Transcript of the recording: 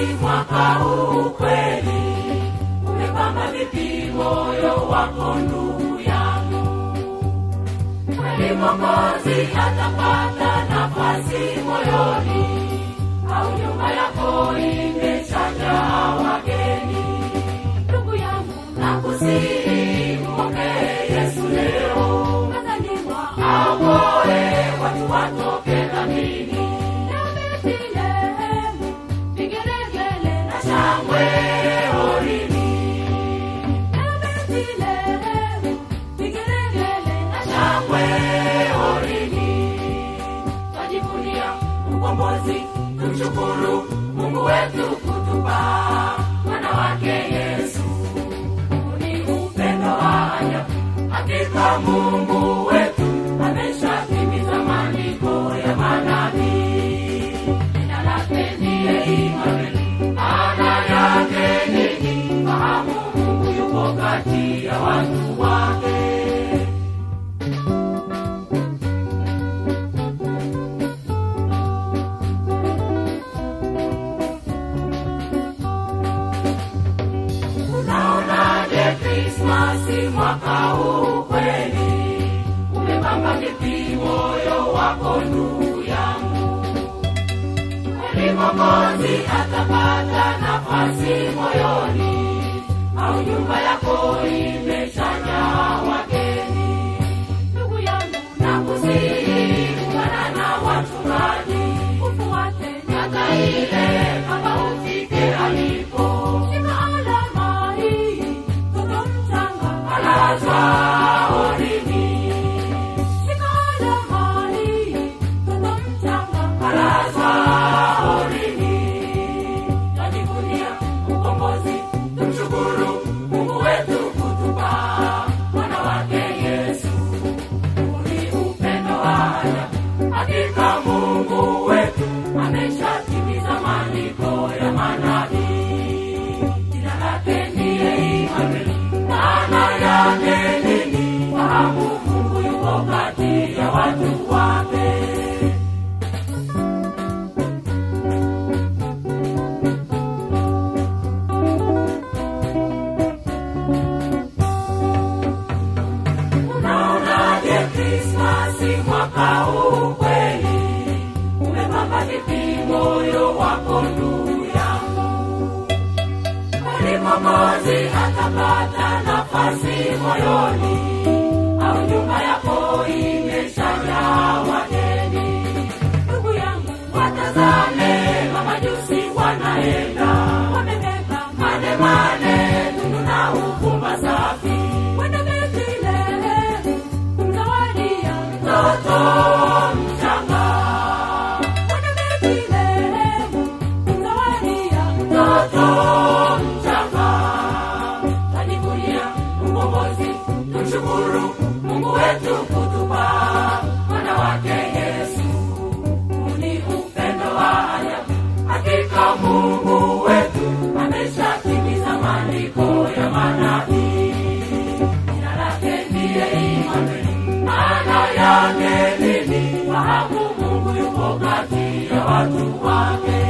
Krismasi mwaka huu kweli, umepamba vipi moyo wako ndugu yangu? Kweli Mwokozi atapata nafasi moyoni, au nyumba yako imeshajaa wageni? Ndugu yangu nakusihi umpokee Yesu leo, aokoe watu watoke dhambini. Tumshukuru Mungu wetu kutupa mwana wake Yesu. Ni upendo wa ajabu, hakika Mungu wetu ameshatimiza maandiko ya manabii. Jina lake ndiye Imanueli, maana yake nini? Fahamu Mungu yuko kati ya watu wake. Krismasi mwaka huu kweli, umepamba vipi moyo wako ndugu yangu? Kweli Mwokozi atapata nafasi moyoni, au nyumba yako imeshajaa wageni? Ndugu yangu nakusihi, ungana na wachungaji, ufuate nyota ile mpaka ufike alipo. Hakika Mungu wetu ameshatimiza maandiko ya manabii. Jina lake ndiye Imanueli, maana yake nini? Fahamu Mungu yuko kati ya watu wake. Unaonaje Krismasi mwaka huu kweli, umepamba vipi moyo wako ndugu yangu? Kweli Mwokozi atapata nafasi moyoni, au nyumba yako imeshajaa wageni? Ndugu yangu watazame mamajusi wanaenda, wamebeba manemane, tunu na uvumba safi, wenda Bethlehemu kumzawadia mtoto mchanga. Wenda Bethlehemu kumzawadia mtoto mchanga. Twajivunia ukombozi, tumshukuru Mungu wetu kutupa mwana wake Yesu. Ni upendo wa ajabu, hakika Mungu wetu ameshatimiza maandiko ya manabii. Jina lake ndiye Imanueli, maana yake nini? Fahamu Mungu yuko kati ya watu wake.